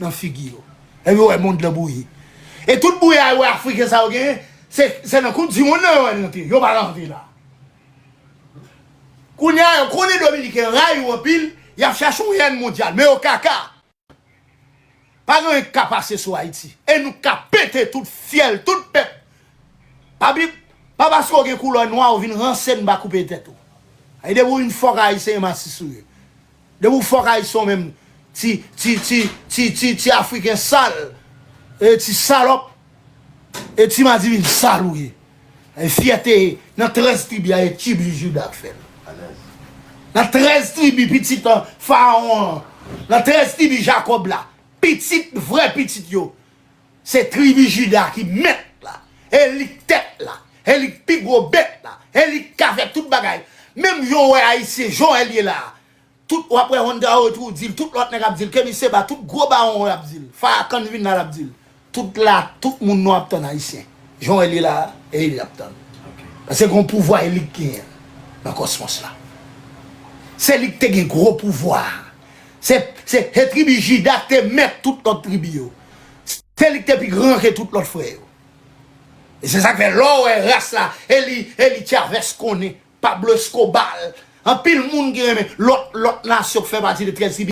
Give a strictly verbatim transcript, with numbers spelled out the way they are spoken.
nan figi yo. Epi w wè mond lan bouyi. E tout bouyi a yo wè Afriken sa yo genyen, se, se nan Koup di Mond nan yo wè rantre. Yo pa rantre la. Kounye a, yo konnen Dominiken rayi yo anpil, y ap chache yon yèn mondyal, men yo kaka. Pa gen anyen k ka pase sou Ayiti. E nou ka pete tout fyèl, tout pèp. Pa bi-, pa paske w gen koulè nwa, ou vin ranse n pa koupe tèt ou. E depi w vin fòk Ayisyen, e masis ou ye. Depi w fòk Ayisyen, w menm, ti, ti, ti, ti, ti, ti Afriken sal, e ti salòp, e ti madivin sal ou ye. E fyète nan trèz tribi a, e tribi Jida k fè l. Nan trèz tribi pitit, an, Farawon an, nan trèz tribi Jakòb la, pitit, vrè pitit yo, se tribi Jida ki mèt la. E li k tèt la. E li k pi gwo bèt la. E li k ka fè tout bagay. Menm jan w wè Ayisyen, jan w wè l ye la a. Tout, w ap wè Honda Auto di l, tout lòt nèg ap di l, Kemi Seba, tout gwo bawon yo ap di l, Farrakhan vin la, l ap di l. Tout la, tout moun nou ap tann Ayisyen. Jan w wè l ye la a, e li ap tann. Paske gen yon pouvwa e li k genyen nan kòsmòs la. Se li k te gen gwo pouvwa a. Se, se, se tribi Jida k te mèt tout lòt tribi yo. Se li k te pi gran ke tout lòt frè yo. E se sa k fè lè w wè ras la, Eli, Eli Chavez konnen, Pablo Escobar, anpil moun ki renmen lòt, lòt nasyon k fè pati de trèz tribi.